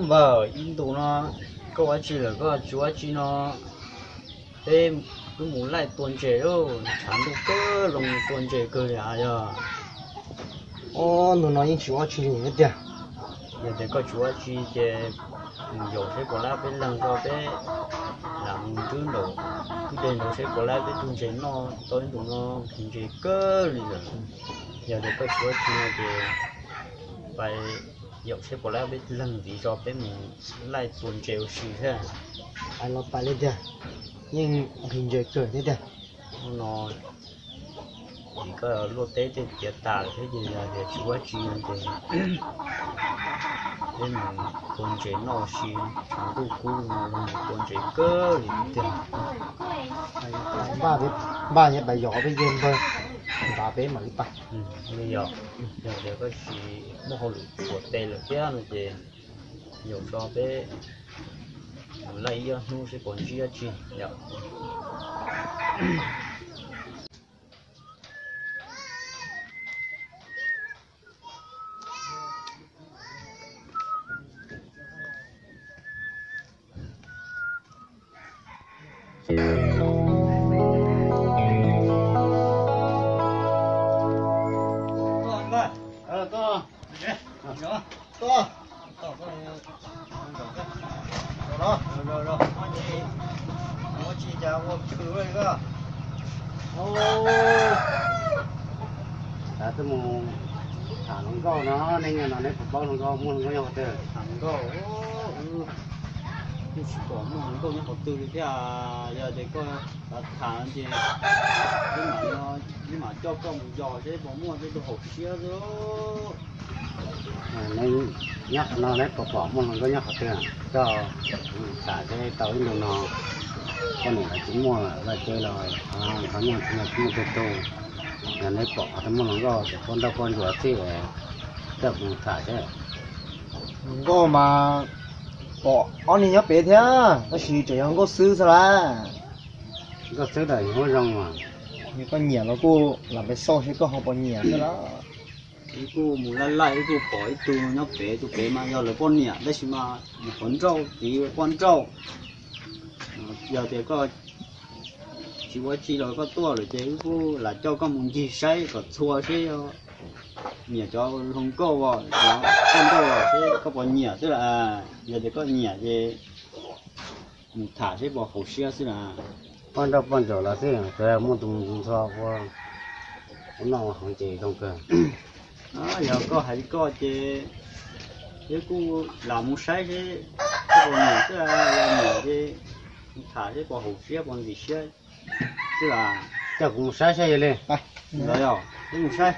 Npawg, ib ntus no koj ua tsi lawm, koj tsis ua tsi no, peb wb mus laij tua ntses lauj, tshav ntuj kawg zoo tua ntses kawg li yog. Ob ntus no yeej tsis ua tsi li tiag. Yog tias koj tsis ua tsi ces mus yaum seb puas laib peb leeg tso, peb lam mus nrwb nraum, wb de nraud seb puas laib peb tug ntses noj tau ib ntus no, nqhis ntses kawg li lawm. Yog tias koj tsis ua tsi no ces pais yaum seb puas laib peb leeg ntxiv tso, peb mus laij tua ntses ua si thiab. Pais los pais li tiag, yeej nqhis ntses kawg thiab tiag. Hnub no vim koj luaj teb tej tiav tas lawm thiab ces yog tias tsis ua tsi no ces peb mus tua ntses noj ua si, tshav ntuj kub no los mus tua ntses kawg li tiag. Npaj thiab pais yos peb yawg npawg nrad peb mam li pais. Li yog, yog tias koj tsis muaj hauj lwm txuas tes lawm thiab no ces yaum tso peb mus laij ib ob hnub seb puas ntsib dab tsi yom. Kuv twb mus tham hluas nkauj no, nej nyob no neb puas paub hluas nkauj, muaj hluas nkauj nyob qhov twg? Tham hluas nkauj, kuv tsis pom muaj hluas nkauj nyob qhov twg li thiab. Yog tias koj xav tham ces wb mam coj koj mus yos seb puas muaj tej tug haum siab xwb. Neb nyob qhov no neb puas pom muaj hluas nkauj nyob qhov twg? Koj tham seb tau ib ntus no poj niam los tsis muaj, vaj tsev los qhov nyob tsis muaj tej tug. Yog neb pom qhov twg muaj hluas nkauj ces poj nrauj poj ntsuam xwb, coj kuv mus tham seb. Hluas nkauj mas pom ob niag nyob pem thiab, tab sis tseem yog nkauj xwb xwb lawm. Nkauj xwb los huab zoo mas. Yog koj nyiam los kuj lam pem xauj seb koj ho puas nyiam xwb lawm. Wb kuj mus laij laij wb kuj pom ib tug nyob pem, tus pem mas yog lawv poj niam tab sis mas nyuam qhuav nrauj tid poj nrauj. Yog tias koj tsis ua tsi los koj tuaj lawm ces wb kuj lam coj koj mus ncig saib kom txhua seb nyiam cov hluas nkauj, cov poj nrauj seb koj puas nyiam xwb las. Yog tias koj nyiam ces mus tham seb puas haum siab xwb las. Poj nrauj poj ntsuam los xwb, tsuas yog muaj tus mus ntxhua ua noj ua haus ces zoo kawg. Yog koj hais li koj ces wb kuj lam mus saib seb koj puas nyiam xwb, yog nyiam ces mus tham seb puas haum siab puas ntxim siab xwb las. Coj kuv mus saib saib yog li. Los yog wb mus saib.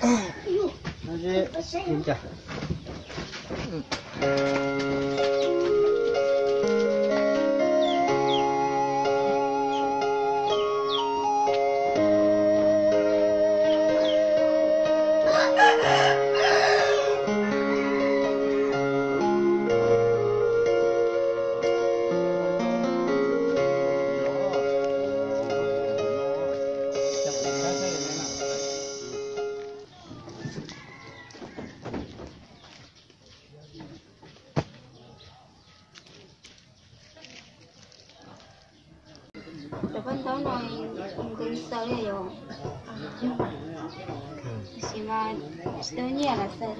Cov paj ntaub no nkees xaws li yom, tab sis mas tsis tau nyiaj los xaws xwb.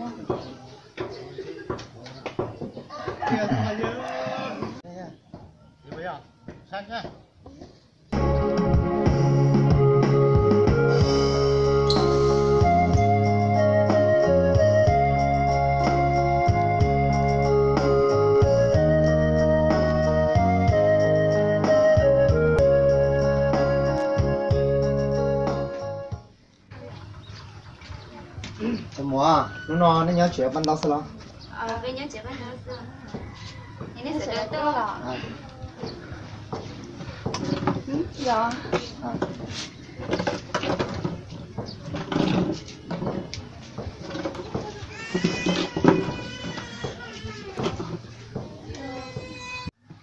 Cov muam, hnub no nej nyob tsev ua paj ntaub xwb los?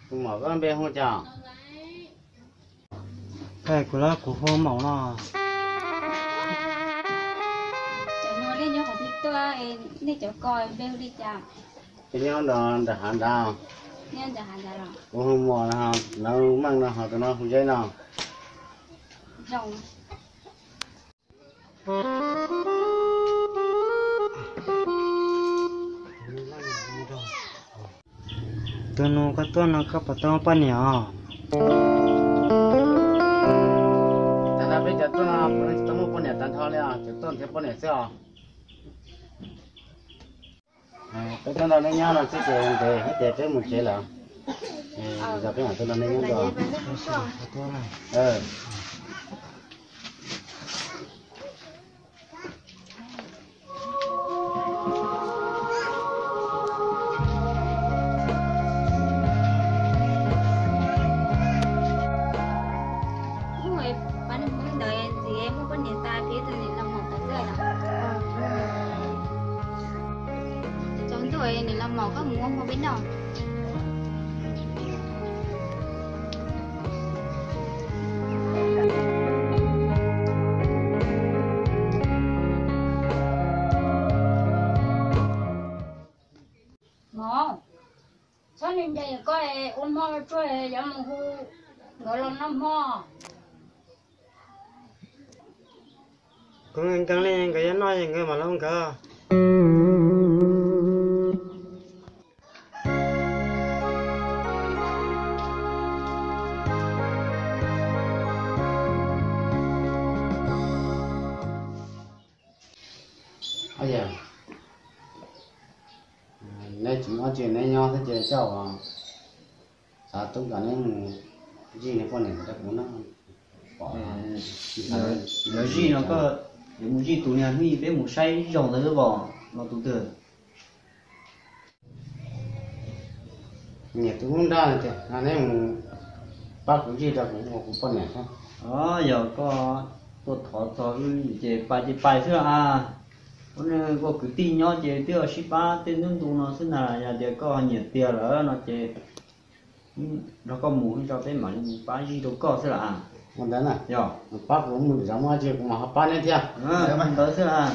Tus muam koj npe hu cas? Kuv lab kuv hu Maum no. Cov no nej nyob qhov twg tuaj, nej cov ko npe hu li cas? Nyob nram hav nrad. Kuv hu Mos no, lawv Meej no, ho tus no hu Zeb no. Tus nus koj tuaj no koj puas tau poj niam os? Tag nrho peb cov tuaj no puav leej tsis tau muaj poj niam tag nrho li os, cov tuaj nrhiav poj niam xwb os. Peb tuaj nrog nej nyob no xwb ces ntev thiab ces peb mus tsev lawm. Zog peb mam tuaj nrog nej nyob dua. Ntawd txiv muaj poj niam tas thiab tus niam laus maum tas xwb. Tsaus ntuj niam laus maum koj mus ua hmo peb noj. Mos, txhob nco nco koj ua hmo tsuag yuav mus hu nkawd los noj hmo. Kuv nkees nkees li, nkawd yuav noj es nkawd mam los hu nkawd. Neb tsis muaj dab tsi neb nyob thiab ces coj xav tub kom neb mus zij neb poj niam rau kuv no. Yog zij no koj yuav mus zij tus niag hnub peb mus saib zog ntawd los tus twg? Niam tus ub nrab tias neb mus pab kuv zij rau kuv ua kuv poj niam xwb. Yog koj tuaj thov txog wb ces pais ces pais xwb los as. Ua kwv tij nyob ces twb sib pab tej ntub ntu no xwb ntag. Yog tias koj nyiam tiag lawm no ces nrog koj mus tso peb mam li mus pab zij rau koj xwb los as. Ua ntawd na, yog pab kuv mus zov muaj dab tsi kuv mam ho pab neb thiab. Ntawd xwb los as.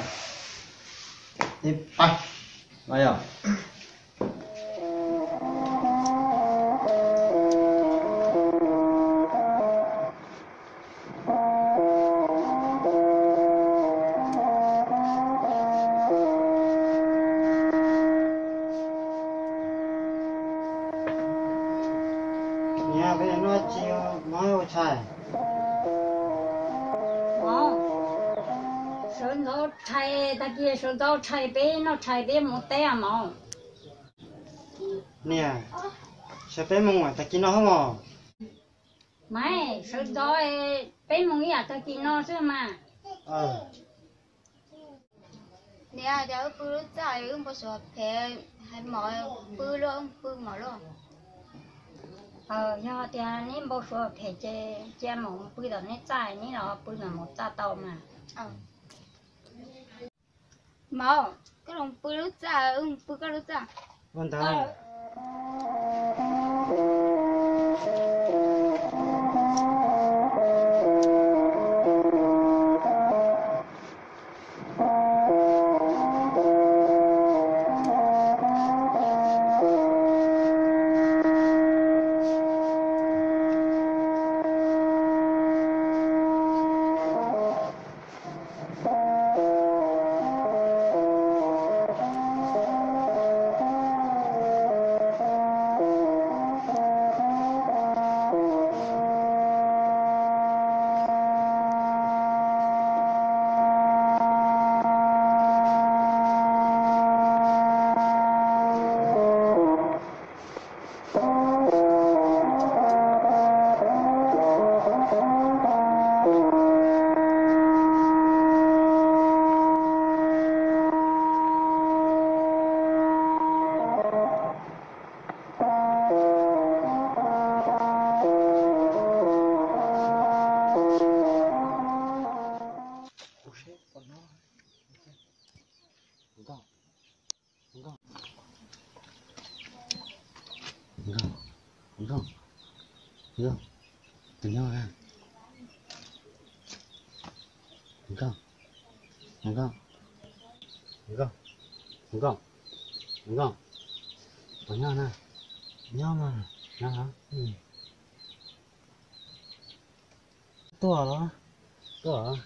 Niam, peb noj tsis mov ua tshais. Sawv ntxov tshais, tag kis sawv ntxov tshais peb noj tshais peb mus teb mov. Niam, sawv peb mus tag kis no mog. Mas sawv ntxov peb mus ib yam tag kis no xwb mas. Niam, cas wb pw lub txaj wb npau suav phem, hais mov pw luaj, pw mov luaj. Yog tias neb npau suav phem ces cia mov pw tom neb txaj, neb los pw tom mov txaj tau mas. Mov, koj los pw lub txaj, wb pw koj lub txaj. Ua ntawd. Nkauj, nkauj, nkauj, tus nyob a. Nkauj, nkauj, nkauj, nkauj, nkauj. Nyob na. Nyob mas. Tuaj los? Tuaj.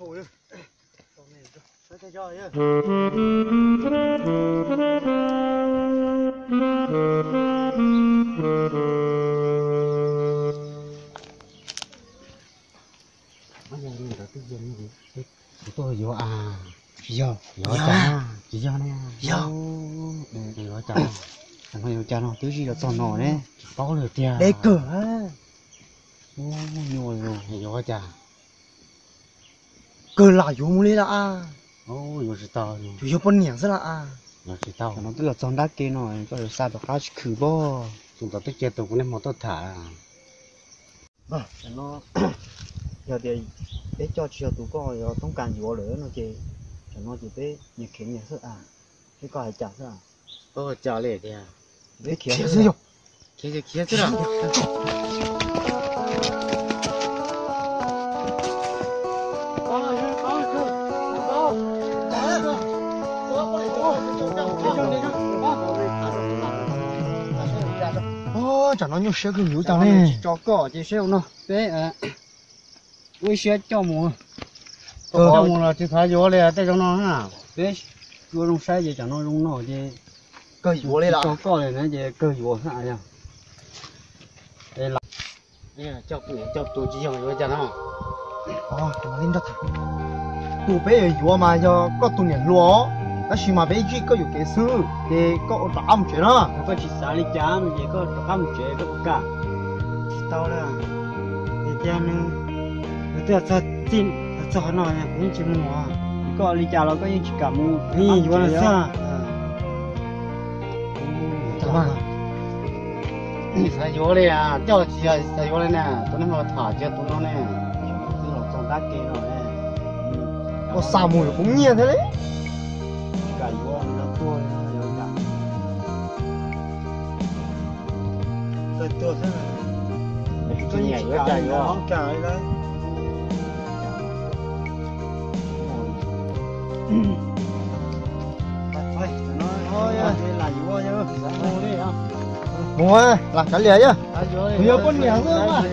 Ua li. Kuv tuaj yuav a. Yog, yog, tsis yog ne. Yog. Yuav cas, yuav cas no twb zij los txog no ne. Tsis paub lawm tiag. Deb kawg. Nyuaj, yuav cas. Kawg lam yuav mus li lawm a. Yuav tsis tau, yuav poj niam xwb lawm a. Yuav tsis tau, no twb los txog nrab ke no, koj yuav xa rov qab tsis khwm pob. Tus ntawd twb cia tus kuv niaj hmo tuaj tham. Yog tias peb coj tsis yog tus koj yog toob kas yuav lawm no ces, tam no ces peb nyias khiav nyias xwb a. Peb, koj hais cas xwb a? Koj hais cas li tiag? Peb khiav xwb yog. Khiav xwb. Tsam no nyuaj siab kawg yuav cas ne. Tso koj ces seb ua no peb ua ib siab coj mus. Coj mus los tsis xav yuav li tej zoo no na. Peb ua zoo saib ces tsam no zoo no ces kawg yuav li, tso koj li na ces kawg yuav xwb yog. Coj tus tsis yog yuav cas no. Tus peb yuav yuav mas yog koj tus niam hluas, tab sis mas peb zij koj yuam kev xwb ces koj ua rov qab mus tsev na. Koj tsis xav li cas no ces koj rov qab mus tsev koj puas kam? Tsis tau li. Tias tias nws, nws twb txog txij, txog qhov no kuv yeej tsis mus. Koj li cas los koj yeej tsis kam mus. Yeej yuav lawm xwb. Tsis xav yuav li, coj tsis xav yuav li na, tus neeg los tham tsis yog tus no ne. Twb los txog nrab ke no ne. Koj xa mus yuav kuv nyiaj thiab li. Tsis kam yuav, tuag li no yuav cas. Koj tuag xwb, koj yeej tsis kam yuav cas li lawm. Mus, lam kav liam yog, kuv yog poj niam xwb mas.